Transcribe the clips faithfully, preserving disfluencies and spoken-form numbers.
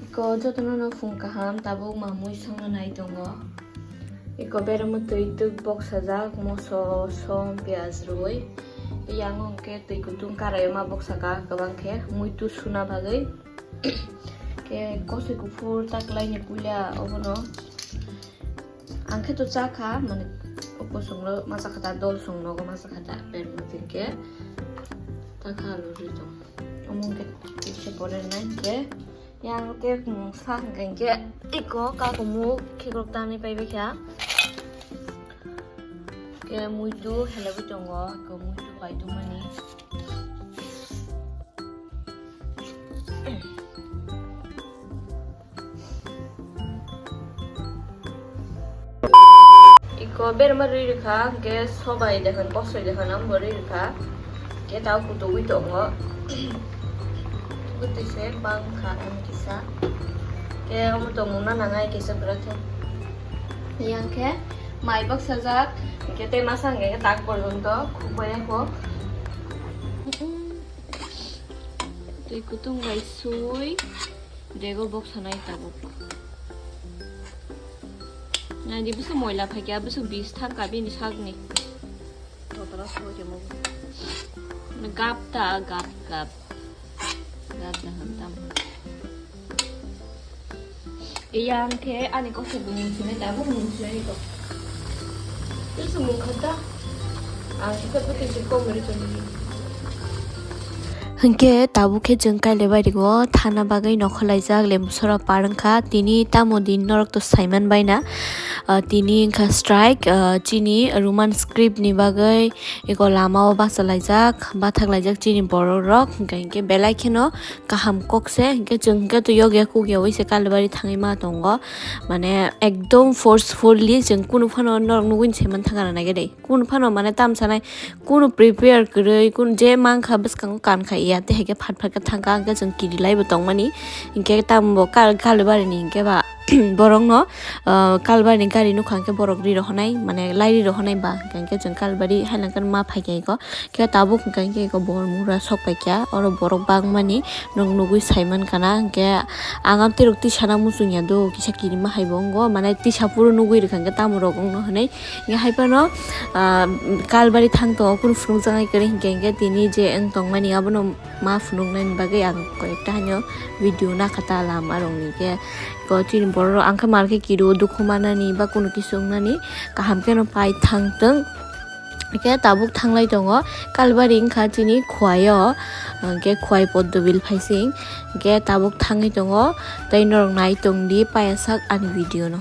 Iko jotono no phung kaham, tabuk ma mui songna nai tongo. Iko berma twi twk boksajak, moso, som, piyaj rwi. Yang hwnkhe twi kutung karai ma boksaka kwbang khe, mui tu suna bagwi. Khe kosoi kuphur ta kwlaini puila obono. Ang khe to cha kha, mane, o kosong lo ma cha kha ta, dol song nogo ma cha kha ta, berma twi khe ta kha, alu rwi tong. Omo khe kisa pore nai khe. Yang khe mungsa hwnkhe iko kakumuk khikrok tanwi paibai kha. Khe muitu helaiwi tongo, iko muitu paitungmani. Iko berma rwi rwkha, hwnkhe sobai de hwn, kosoi de hwn, amo rwi rwkha. Khe tao kutugwi tongo. Bwtwi se bang kha ani kisa. Khe omo tongmung na nangnai kisa bwrwkhe. Yang khe mai baksajak, hwnkhe tei masa hwnkhe tak porjonto khukbai kho. Twi kutung bai sui. Dego boksa nai tabuk. Naidi bwswk moila phaikha, bwswk bis thangkha bini sakni. Gap ta, gap, gap. Gap da ham tam. Yang khe ani kosoi bumung sinai tabuk mung sinai ko. Tei se mung kha ta. Ang kisa bwtwi se kom ri tongdi. Hwnkhe tabuk khe chwng Kailaibari o thana bagwi nokho laijak, Lemsora par wngkha. Tini tamo din norok to saiman baina. Ah, tini wngkha strike, ah, chini Roman script ni bagwi eko lama o bacha laijak, bathak laijak chini borok rok. Hwnkhe, hwnkhe belai kheno kaham kok se, hwnkhe chwng hwnkhe to yokya kukya wi se Kailaibari thangwi ma tongo. Mane ekdom forcefully chwng kunu phano norok nugwi se man thangna nai de. Kunu phano mane tam sanai, kunu prepare kwrwi, kunu je mankha bwskango kankha ya, tei hai khe phat phat khe thangkha, hwnkhe chwng kirilai bo tongmani, hwnkhe tamo bo Kal-, Kailaibari ni hwnkhe ba borok no, ah, Kailaibari ni gari nukha hwnkhe borok ri rohonai, mane lai ri rohonai ba, hwnkhe chwng Kailaibari hailangkhe ma phaikha iko, khe tabuk hwnkhe iko bor mura sok paikha, oro borok bangmani. Nwng nugwi saiman kana, hwnkhe ang amtwi rok tisana muchung ya do, kisa kirima hai bo wngo, mane tisa phuru nugwi rwkha hwnkhe tamo rok wngno hwnwi. Hwnkhe hai phano, ah, Kailaibari thang tongo, kunu phunukjaknai kwrwi hwnkhe, hwnkhe tini je wng tongmani abono ma phunuknani bagwi ang koi ekta haino video nakha ta lama rokni khe. Ko chini borok rok ang khe mar khe kirio dukhu manani ba kunu kisu wngnani kaham kheno pai thang tong. Hwnkhe tabuk thanglai tongo, Kailaibari wngkha chini Khowai o, hwnkhe Khowai Poddobil phaising, hwnkhe tabuk thangwi tongo, tei norok nai tongdi payasak ani video no.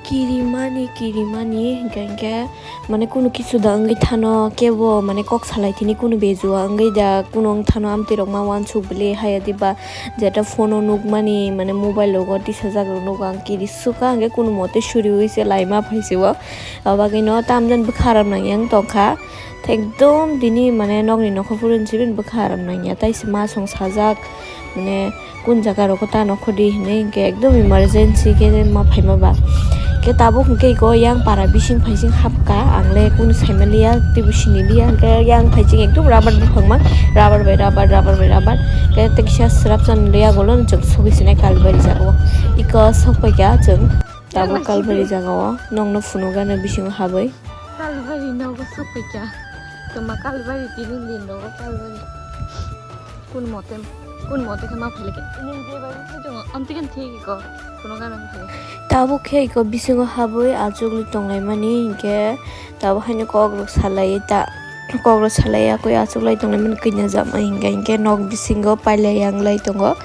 Kirimani, kirimani, hwnkhe, hwnkhe, mane, kunu kisu da wngwi thano, kebo, mane, kok salai thini kunu bejua wngwi da, kunu wng thano, amtwi rok ma uansuk bwle, haya diba, jeta phone o nukmani, mane, mobile rogo tisajak rok nugo, ang kiri sukha, hwnkhe, kunu mote suriui se laima phaisio, abagwino tamjani bwkha ram nangya wng tongkha. Ekdom bini mane nokni nokho phuru hinwi bini bwkha ram nangya, tai se ma song sajak, mane kun jaga rogo ta nokho di hinwi, hinkhe ekdom emergency khe ma phaima ba. Khe tabuk hinkhe iko yang para bising phaising hapkha, ang le kunu saimaliya, teibo siniliya, hinkhe yang phaising ekdom rubber buphang ma, rubber bai rubber, rubber bai rubber, khe tei kisa swrapsa ni yagulo chwng sogwi sinai Kalbari jaga o. Iko sokpaikha chwng tabuk Kalbari jaga o, nokno phunukgana bisingo habwi. Kalbari nogo sokpaikha. Tongma Kalbari tini din rogo Kalbari. Kun mote, kun mote khe ma phailai khe. Nini je bai thai tongo, amtwi khe thik iko. Kuno gana phai. Tabuk khe iko bisingo habwi achukli tonglaimani hinkhe tabuk haino kokrok salai ta, kokrok salai yakwi achuklai tonglaimani kanya jama hinkhe, hinkhe nok bisingo pailai yanglai tongo.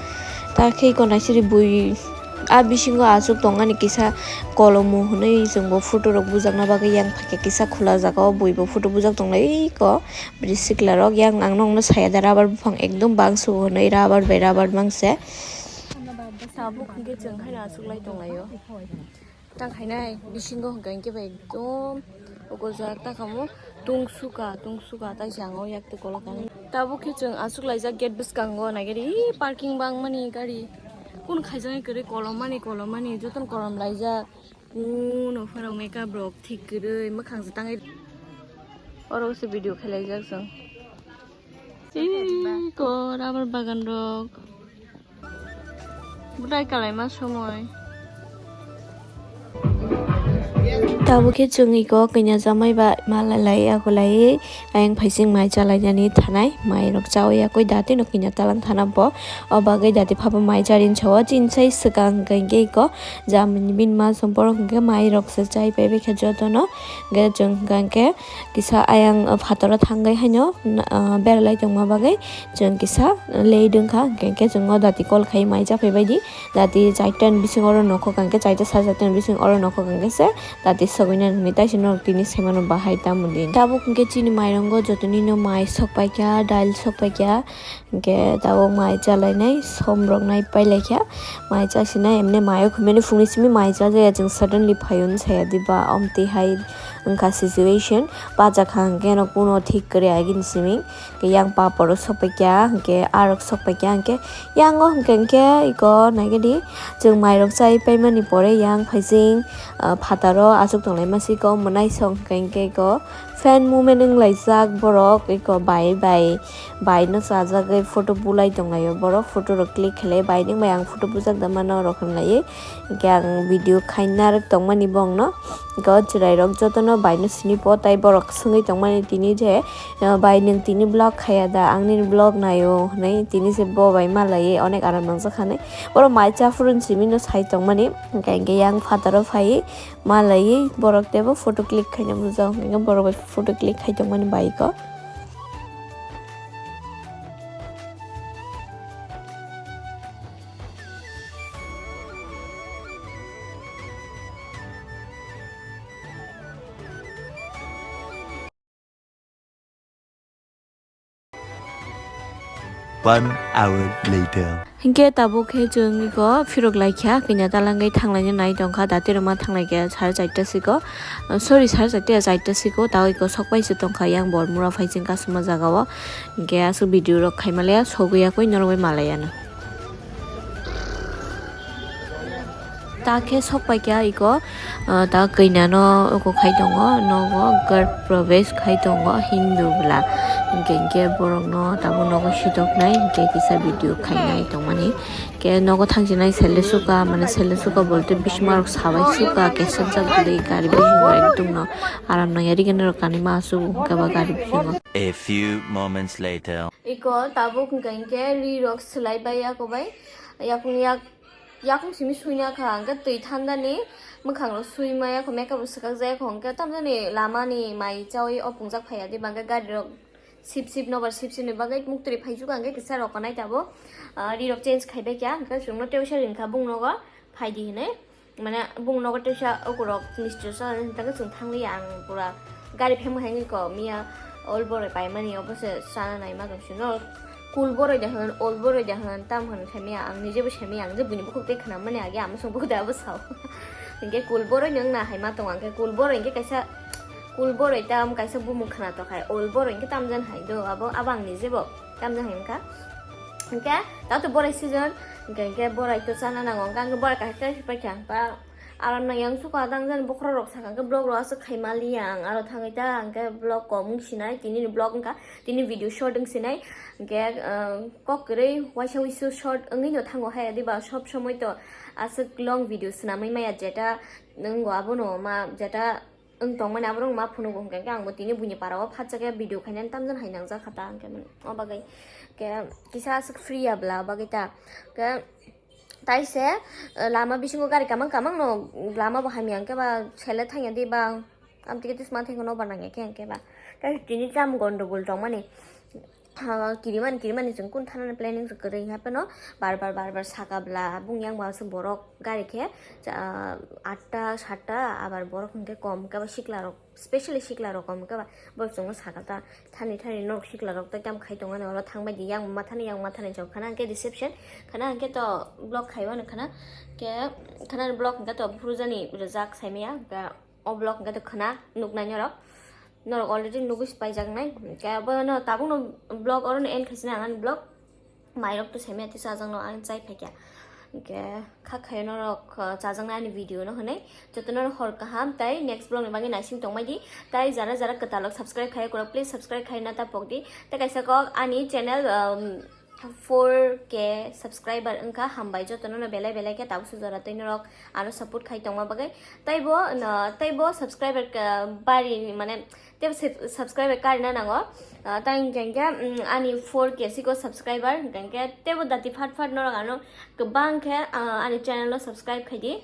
Ta khe iko naisiri bui. A bisingo achuk tongani kisa kolomo hwnwi chwngbo photo rok bujakna bagwi yang phaikha kisa khula jaga o buibo photo bujak tonglai iko bwrwi sikla rok yang ang nokno saya da rubber buphang ekdom bangsu hwnwi rubber bai rubber mangse. Sabuk hwnkhe chwng haino achuklai tonglaio. Tang khainai bisingo hwnkha hwnkhe bai ekdom okojak ta kamo tungsuka tungsuka tai jango yak twi kolok kani. Tabuk khe chwng achuklaijak gate bwskango naigari parking bangmani gari kun khaijaknai kwrwi kolomani kolomani jotono kolom laijak. Kuno phano makeup rok thik kwrwi mwkhang se tangwi oro se video khailaijak chwng. Ih, ko rubber bagan rok. Budai kalaima somoi. Tabuk khe chwng iko kanya jamai ba malai lai ago lai ayang phaising mai chalainani thanai mai rok chawi yakui dati no kanya talang thana bo o bagwi dati phaba mai charin chawa chinsai swkang hwnkhe iko jamani bini ma song borok hwnkhe mai rok se chai pai bai khe jotono hwnkhe chwng hwnkhe kisa ayang phataro thangwi haino beralai tongma bagwi. Chwng kisa late wngkha, hwnkhe hwnkhe chwng o dati call khai mai cha phai bai di. Dati chaita ni bising oro nokhok hwnkhe, chaita sari chaita ni bising oro nokhok hwnkhe se dati sogwi nani hwnwi taisa norok tini sai mano bahai tamo din. Tabuk hwnkhe chini mairango joto nino mai sok pai kha, dal sok pai kha, hwnkhe tabuk mai cha lainai som rok nai pai lai kha. Mai cha sinai emne mai o khumani phungni simi mai cha jaya chwng suddenly phai hwn saya diba omtwi hai wngkha situation. Bacha kha hwnkhe no kuno thik kwrwi agini simi. Yang paporo sokpaikya hwnkhe arok sokpaikya hwnkhe yang o hwnkhe hwnkhe iko naigadi chwng mairok chai paimani pore yang phaising phataro aswk tonglaima siko mwnai song hwnkhe hwnkhe iko fan movement wnglaijak borok iko bai bai bai no chajagwi photo bulai tonglaio borok photo rok click khlai bai nwng bai ang photo bujak da mano rok hwnlaiwi hwnkhe ang video khaina rwk tongmani bongno. Hwnkhe o chwrairok jotono baino sini po, tai borok swngwi tongmani tini je, "Bai, nwng tini vlog khaiya da? Ang nini vlog naio," hwnwi tini se bo bai malaiwi onek aram nangjak kha hinwi. Borok mai cha phuru simi no sai tongmani, hwnkhe hwnkhe yang phataro phaiwi malaiwi borok teibo photo click khaina bujao, hwnkhe borok bai photo click khai tongmani bike o. One hour later. Hinkhe tabuk khe chwng iko phirok laikha, kanya talangwi thanglaina nai tongkha, datirok ma thanglaikha sare charta siko, sorry, sare charta ya, charta siko, tao iko sokpai se tongkha yang Bormura phaising kasuma jagao. Hinkhe aswk video rok khaimaliya, sogwi yakwi norogwi malaiya no. Ta khe sokpaikha iko, ah, ta kanya no oko khai tongo, nogo gar provesh khai tongo Hindu bwla. Hinkhe, hinkhe borok no tabuk nogo sitoknai, hinkhe kisa video khainai tongmani. Hinkhe nogo thangsinai sele suka, mane sele suka bolte bisma rok sabai suka, kesakjak bwlwi gari bisingo ekdom no aram nangya, rigena rok kanwi ma asuk hinkhe ba gari bisingo. A few moments later. Iko tabuk hwnkha hinkhe ri rok swlai bai yakobai, yakung yak, yakung simi suina kha, hinkhe twi thandani mwkhang rok sui maya kho, makeup rok swkak jaya kho, hinkhe tamjani lama ni mai chawi o pungjak phaiya diba, hinkhe gari rok sip sip nobar sip sip ni bagwi muktwi phaijuka, hinkhe kisa rok kanai tabuk, ah, ri rok change khaibai kha, hinkhe chwngno tei usa rinkha bung nogo phaidi hinwi. Mane bung nogo teisa ukurok mister sa hinwi tangwi chwng thangliya ang pura gari phemwi hai wngwi ko miya ol boroi paimani obo se chana naima tong sino cool boroi da hwn ol boroi da hwn tam hwn khe miya ang nije bo semiya ang je buini bukhuk tei khna mani age ama song bukhuk tei abo sao hinkhe cool boroi no wngna hai ma tongo ang khe cool boroi hinkhe kaisa cool boroi tam kaisa bumung khna tong khai ol boroi hinkhe tam jan hai do abo abo ang nije bo tam jan hai wngkha hinkhe tato boroi season hinkhe hinkhe boroi to chana nango hinkhe ang khe boroi kaisa kaisa paikha ang pa. Aram nang yang suka dang jan bokhorok rok saka hwnkhe vlog rok aswk khai maliya ang aro thangwi ta hwnkhe vlog kok wng sinai tini ni vlog wngkha tini video short wng sinai hwnkhe kok kwrwi waisa wisu short wngwi no thango hai adiba sob somoi to aswk long video swnamwi maya jeta nwngo abono ma jeta wng tongmani aborok ma phunugo hwnkhe ang bo tini buini para o phatsa khe video khainani tamjani hai nangjak kha ta hwnkhe o bagwi kisa aswk free ya bwla o bagwi ta hwnkhe. Taise lama bisingo gari kamang kamang no lama bo hamya hwnkhe ba sele thangya de ba amtike tisma thengno ba nangya khe hwnkhe ba tei tini cham gondogol tongmani ha, kirimani kirimani chwng kun thanani planning se kwrwi hapheno bar bar bar bar saka bla bung yang ba se borok gari khe cha-, atta satta abar borok hwnkhe kom khe ba sikla rok specially sikla rok kom khe ba borok chwngno saka ta thani thani norok sikla rok ta kam khai tongmani oro thangbai di yang mathani yang mathani chok khana hwnkhe reception khana hwnkhe to vlog khaiwano khana khe khana vlog hwnkhe to phuru jani rwjak saimaya hwnkhe o vlog hwnkhe to khana nuknai norok. Norok already nugwi paijaknai. Hwnkhe abo no tabukno vlog oro no end khaisina ang ani vlog. Mairok to semia tisa ajang no ang chai phaikya. Hwnkhe kha khayo norok, uh, chajaknai ani video no hwnwi. Joto norok hor kaham tai next vlog ni bagwi naising tongmai di. Tai jara jara kwtalok subscribe khaiya kwrwk please subscribe khaina ta pokdi. Tai kaisa kok ani channel, um, four K subscriber wngkha, hambai jotono no belai belai khe tabuk sujora tei norok ano support khai tongma bagwi. Teibo no, teibo subscriber, ah, bari mane teibo sub-, subscriber karina nango. Ah, tei hwnkhe hwnkhe, mm, ani four K siko subscriber hwnkhe teibo dati phat phat norok ano kwbang khe, ah, ani channel no subscribe khai di.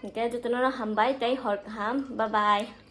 Hwnkhe jotono no hambai tei hor kaham. Bye bye.